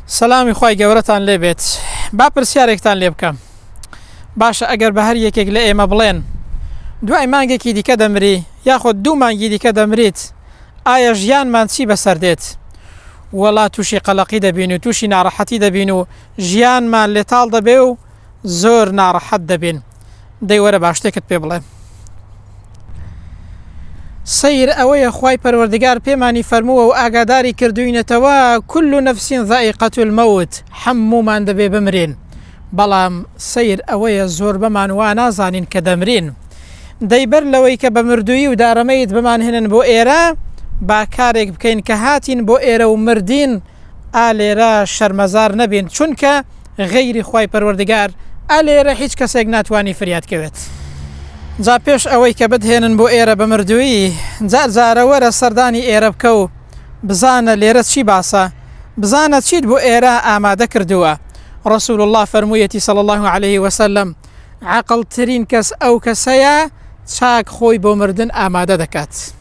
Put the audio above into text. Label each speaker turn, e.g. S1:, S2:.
S1: سەلامی خوای گەورەتان لێ بێت با پرسیارێکتان لێ بکەم باشە ئەگەر بە هەر یەکێک لە ئێمە بڵێن دوای مانگێکی دیکە دەمری یاخود دوو مانگی دیکە دەمریت ئایا ژیانمان چی بەسەر دێت وەڵا تووشی قەلەقی دەبین و تووشی ناڕەحەتی دەبین و ژیانمان لێتاڵ دەبێ و زۆر ناڕەحەت دەبین دەی وەرە با شتێکت پێ بڵێم. سەیر ئەوەیە خوای پەروەردگار پێمانی فەرمووە و ئاگاداری کردوینەتەوە کل نفس ذائقة الموت هەموومان دەبێ بمرین بەڵام سەیر ئەوەیە زۆربەمان وا نازانین کە دەمرین دەی بەر لەوەی کە بە مردوویی و دارەمەیت بمانهێنن بۆ ئێرە با کارێک بکەین کە هاتین بۆ ئێرە و مردین ئا لێرە شەرمەزار نەبین چونکە غەیری خوای پەروەردگار ئا لێرە هیچ کەسێک ناتوانی فریات کەوێت. جا پێش ئەوەی کە بتهێنن بۆ ئێرە بە مردوویی جار جارە وەرە سەردانی ئێرە بکە و بزانە لێرە چی باسە بزانە چیت بۆ ئێرە ئامادە کردووە رسول اللە فەرموویەتی صلی اللە علیه وسلم عەقڵترین کەس ئەو کەسەیە چاک خۆی بۆ مردن ئامادە دەکات.